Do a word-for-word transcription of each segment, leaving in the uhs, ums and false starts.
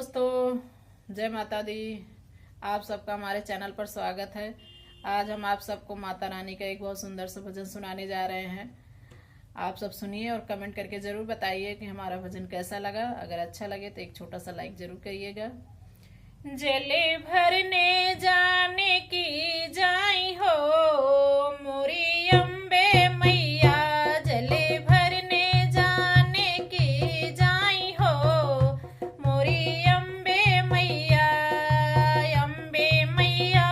दोस्तों, जय माता दी। आप सबका हमारे चैनल पर स्वागत है। आज हम आप सबको माता रानी का एक बहुत सुंदर सा भजन सुनाने जा रहे हैं। आप सब सुनिए और कमेंट करके ज़रूर बताइए कि हमारा भजन कैसा लगा। अगर अच्छा लगे तो एक छोटा सा लाइक ज़रूर करिएगा। जल भरने जाने की जाई हो मोरी अम्बे मैया, जल भरने जाने की जाई हो मोरी अम्बे मैया, अम्बे मैया,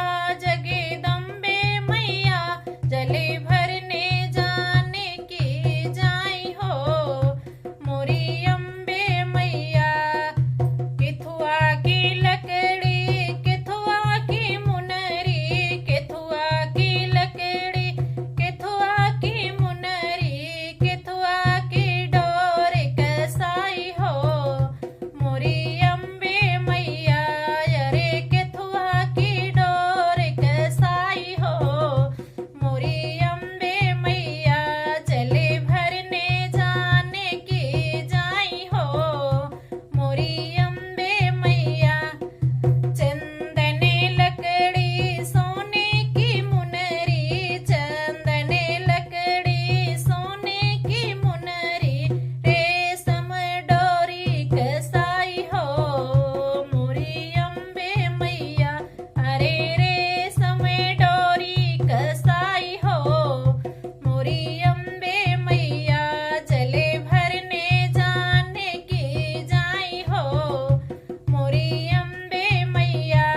जगदम्बे मैया, जल भरने जाने की जाई हो मोरी अम्बे मैया। केथुआ की लकड़ी, केथुआ की मुनरी, केथुआ की लकड़ी, केथुआ की मुनरी, केथुआ की डोर कसाई हो मोरी अम्बे मैया। अरे केथुआ की डोर कसाई हो मोरी अम्बे मैया, जल भरने जाने की जाई हो मोरी अम्बे मैया। चंदन लकड़ी सोने की मुनरी, चंदन लकड़ी सोने की मुनरी, रेशम डोरी कसाई हो मोरी अम्बे मैया। अरे रेशम डोरी कसाई हो मोरी अम्बे मैया, जल भरने जाने की जाई हो मोरी अम्बे मैया।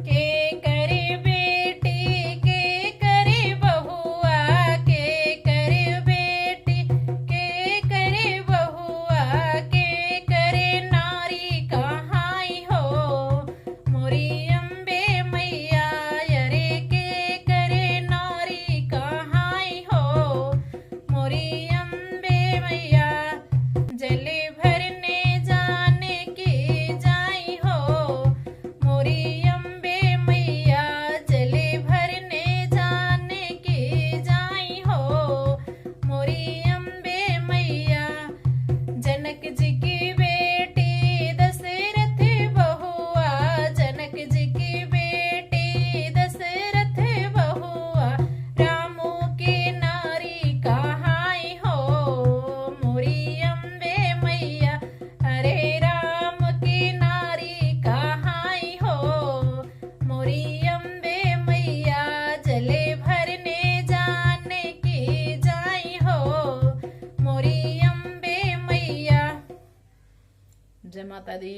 के करे बेटी, के करे बहुआ, के करे बेटी, के करे बहुआ, के करे नारी कहाई हो मोरी अम्बे मैया। अरे के करे नारी कहाई हो मोरी अम्बे मैया। जल भरने जाने की जाई हो मोरी अम्बे मैया, जल भरने जाने की जाई हो मोरी अम्बे मैया। जनक जी की बेटी दशरथ बहुआ, जनक जी की बेटी दशरथ बहुआ, रामू की नारी कहाई हो मोरी अम्बे मैया। अरे राम की नारी कहाई हो मोरी अम्बे मैया, जल भरने जाने की जाई हो मोरी अम्बे मैया। जय माता दी।